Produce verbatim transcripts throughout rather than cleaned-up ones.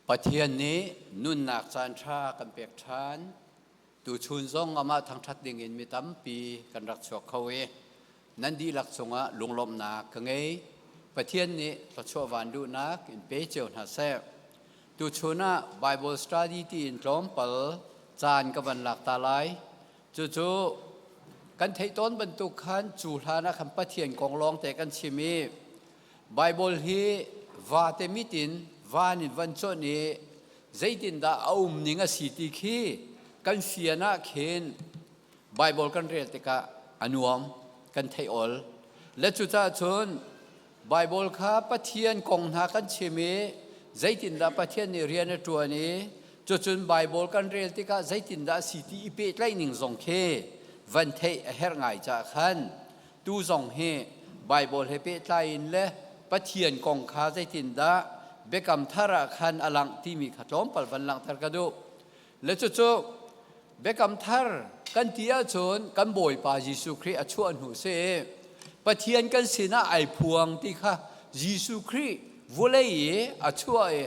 Pathian nih nunnak caan ṭha kan pek ṭhan. Tuchun zong amah thangṭhat dingin mi tampi kan rak chuak kho i nan dihlak cungah lunglawmhnak ka ngei. Pathian nih thluachuah van duhnak in pe cio hna seh. Tuchun ah Bible study tiin tlawmpal caan ka van lak ta lai. Cucu kan theih tawn bantuk khan cu hlan ah khan Pathian kong lawngte kan chim i Bible hi vate mit in van in van cawnh i zeitindah a um ning a si ti khi kan fian ah khin Bible kan rel tikah a nuam kan theih ol. Le cucaah cun Bible kha Pathian kong hna kan chim i zeitindah Pathian nih rian a ṭuan i cucun Bible kan rel tikah zeitindah a si ti i pehtlaih ning zong khi van theih a herh ngai caah khan tu zong hi Bible he pehtlai in le Pathian kong kha zeitindah biakam thar ah khan a langh timi kha tlawmpal van langhter ka duh. Le cucu biakam thar kan ti ahcun kan Bawipa Jesuh Khrih a chuah hnu si i Pathian kan sinah aa phuang ti kha Jesuh Khrih vulei i a chuah i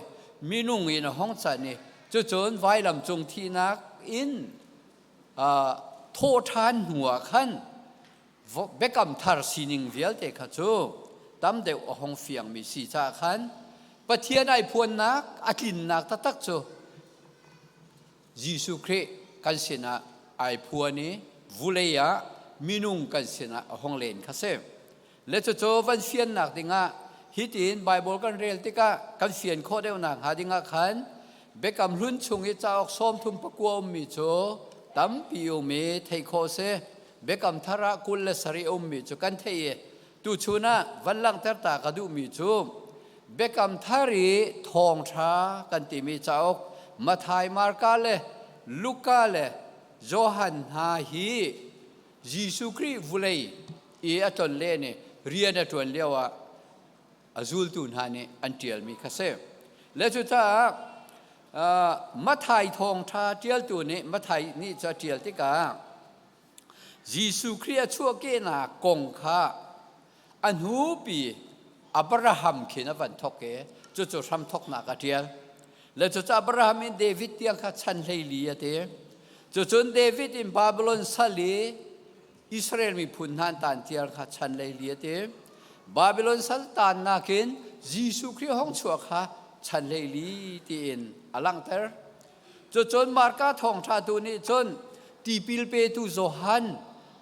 minung in a hong can i cucun vailam cung thihnak in, aa, thawh ṭhan hnu ah khan biakam thar sining vialte kha cu tam deuh a hong fiangmi si caah khan Pathian aa phuannak a tlinnak taktak cu Jesuh Khrih kan sinah aa phuan i vulei ah minung kan sinah a hong len kha si. Le cucu van fiannak dingah hitin Bible kan rel tikah kan fian khawh deuhnak hnga dingah khan biakam hlun chung i cauk sawmthum pakua ummi cu tampi um i theih khawh si. Biakam thar ah kul le sarih a ummi cu kan theih i tuchun ah van langhter ta ka duhmi cu biakam thar i thawngṭha kan timi cauk Matthai, Marka le Luka le Johan hna hi Jesuh Khrih vulei i a tlonlen i rian a ṭuan lioah a zultu hna nih an ṭialmi kha si. Le cucaah, aa, Matthai thawngṭha ṭialtu nih Matthai nih cu a ṭial tikah Jesuh Khrih a chuahkehnak kong kha a hnupi Abraham khin a van thok i cucu hramthoknak a ṭial. Le cucu Abraham in David tiang kha chan hleili a ti. Cucun David in Babilon sal i Israel miphun hna an tan tiang kha chan hleili a ti. Babilon sal tannak in Jesuh Khrih hong chuah kha chan hleili tiin a langhter. Cucun Marka thawngṭha tu nih cun tipil petu Johan,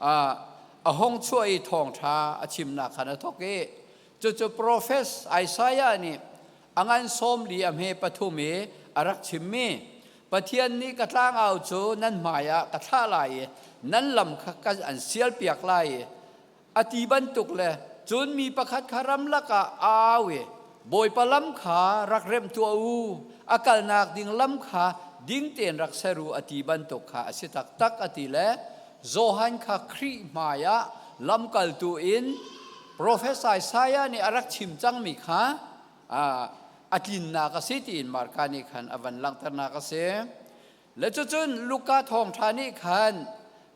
aa, a hong chuah i thawngṭha a chimnak khan a thok i cucu profet Isaiah nih a ngan sawmli a hme pathum i a rak chimmi Pathian nih ka tlangau cu nan hmaiah ka thlah lai i nan lam kha ka an sialpiak lai i a ti bantuk le cun mi pakhat kha ramlak ah a au i Bawipa lam kha rak remh tuah u, a kalnak ding lam kha ding tein rak ser u a ti bantuk kha a si taktak a ti le Johan kha Khrih hmaiah lamkaltu in profet Isaiah nih a rak chim cangmi kha, aa, a tlinnak a si tiin Marka nih khan a van langhternak a si. Le cucun Luka thawngṭha nih khan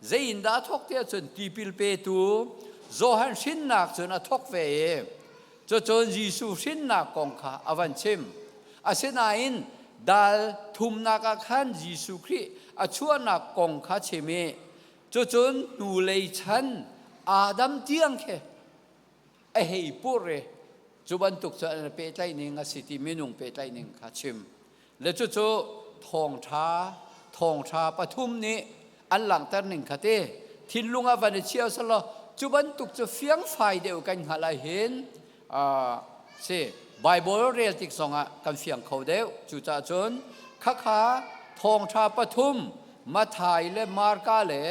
zei in dah a thok tiah cun tipil petu Johan hrinnak cun a thok ve i cucun Jesuh hrinnak kong kha a van chim. Asinain dal thumnak ah khan Jesuh Khrih a chuahnak kong kha chim i cucun hnulei chan Adam tiang khi a hei purh i cu bantuk cu an pehtlai ning a si ti minung pehtlai ning kha chim. Le cucu thawngṭha, thawngṭha pathum nih an langhter ning kha ti. Thinlung ah van i chiah seh law, cu bantuk cu fiangfai deuh kan hngalh ah hin, aa, si, Bible rel tik zongah kan fiang kho deuh. Cucaah cun khakha thawngṭha pathum Matthai le Marka le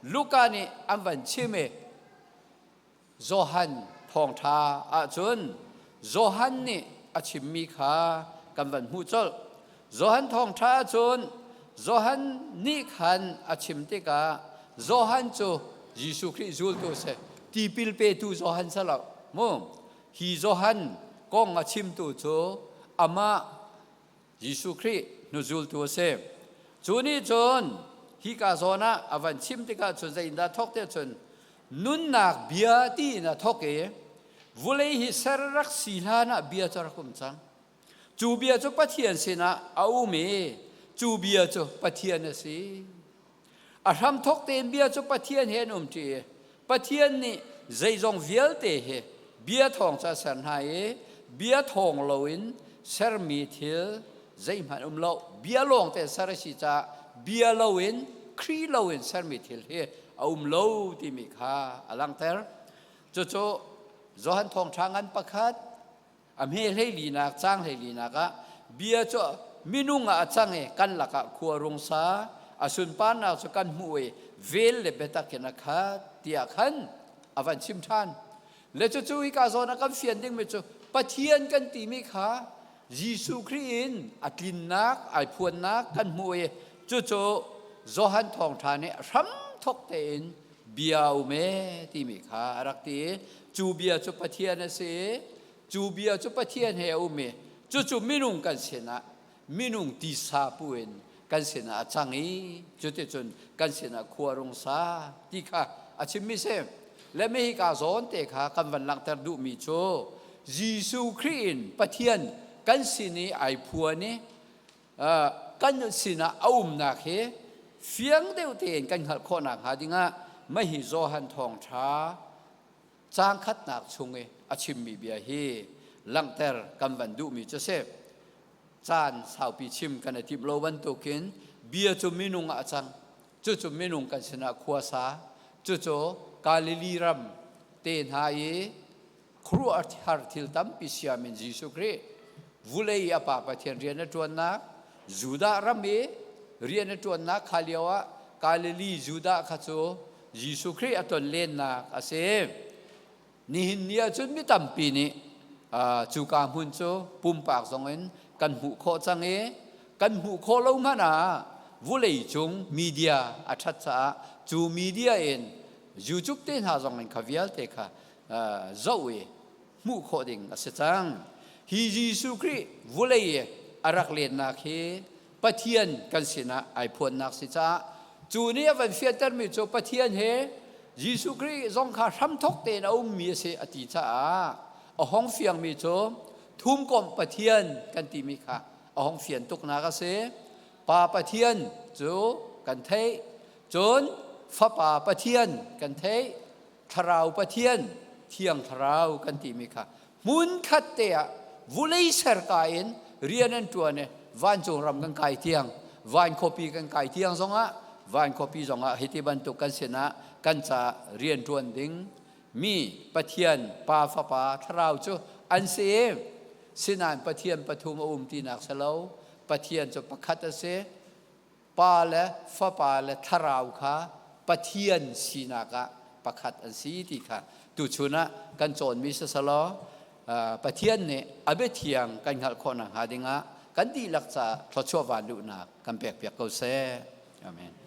Luka nih an van chim i Johan thawngṭha ahcun Johan nih a chimmi kha kan van hmuh colh. Johan thawngṭha ahcun Johan nih khan a chim tikah Johan cu Jesuh Khrih zultu a si. Tipil petu Johan si lo mu. Hi Johan kong a chimtu cu amah Jesuh Khrih hnuzultu a si. Cu nih cun hika zawn ah a van chim tikah cun zeitindah thok tiah cun nunnak bia tiin a thok i vulei hi ser rak si hlan ah bia cu rak um cang. Cu bia cu Pathian sinah a um i cu bia cu Pathian a si. A hramthawk tein bia cu Pathian he an um ṭi. Pathian nih zeizong vialte hi bia thawng cu a ser hna i bia thawng loin sermi thil zeihmanh um lo. Bia lawngte ser a si caah bia loin, Khrih loin sermi thil hi a um lo timi kha a langhter. Cucu Johan Thawngṭha ngan pakhat, a hme hleilinak, cang hleilinak ah, bia cu minung ah a cang i kan lakah khua a rung sa, a sunparnak cu kan hmuh i vel le biatak in a khat, tiah khan a van chim ṭhan. Le cucu hika zawn a kan fian dingmi cu Pathian kan timi kha Jesuh Khrih in a tlinnak, aa phuannak kan hmuh i cucu Johan Thawngṭha nih hramthawk tein bia a um e timi kha a rak ti i cu bia cu Pathian a si i cu bia cu Pathian he a um i cucu minung kan sinah, minung tisa pu in kan sinah a cang i cuticun kan sinah khua a rung sa ti kha a chimmi si. Le mi hika zawn te kha kan van langhter duhmi cu Jesuh Khrih in Pathian kan sin i aa phuan i, aa, kan sinah a umnak hi fiang deuh tein kan hngalh khawh nakhnga dingah mahi Johan Thawngṭha cang khatnak chung i a chimmi bia hi langhter kan van duhmi cu si. Caan saupi chim kan i timh lo bantukin bia cu minung ah a cang, cucu minung kan sinah khua a sa, cucu Galilee ram te hna i khuaruahhar thil tampi siam in Jesuh Khrih vulei i a Pa Pathian rian a ṭuannak, Judah ram i rian a ṭuannak kha lioah Galilee Judah kha cu Jesuh Khrih a tonlennak a si. Nihin ni ahcun mi tampi nih, aa, cuka hmun cu pumpak zongin kan hmuh khawh cang i kan hmuh khawh lo hmanh ah vulei cung media a ṭhat caah cu media in YouTube te hna zongin kha vialte kha, aa, zoh i hmuh khawh ding a si cang. Hi Jesuh Khrih vulei i a rak lennak hi Pathian kan sinah aa phuannak si caah cu nih a van fiantermi cu Pathian he Jesuh Khrih zong kha hramthawk tein a ummi a si a ti caah a hong fiangmi cu thumkomh Pathian kan timi kha a hong fian tuknak a si. Pa Pathian cu kan theih, cun Fapa Pathian kan theih, Thlarau Pathian, Thiang Thlarau kan timi kha hmunkhat te ah vulei serka in rian an ṭuan i vancung ram kan kai tiang, van khuapi kan kai tiang zongah, van khuapi zongah hiti bantuk kan sinah kan caah rian ṭuan ding mi Pathian Pa, Fapa, Thlarau cu an si i sinain Pathian pathum a um tinak si lo, Pathian cu pakhat a si. Pa le Fapa le Thlarau kha Pathian sinak ah pakhat an si ti kha tuchun ah kan cawnmi siseh law, aa, Pathian nih a biathiang kan hngalh khawh nakhnga dingah kan dihlak caah thluachuah van luhnak kan pekpiak ko seh. Amen.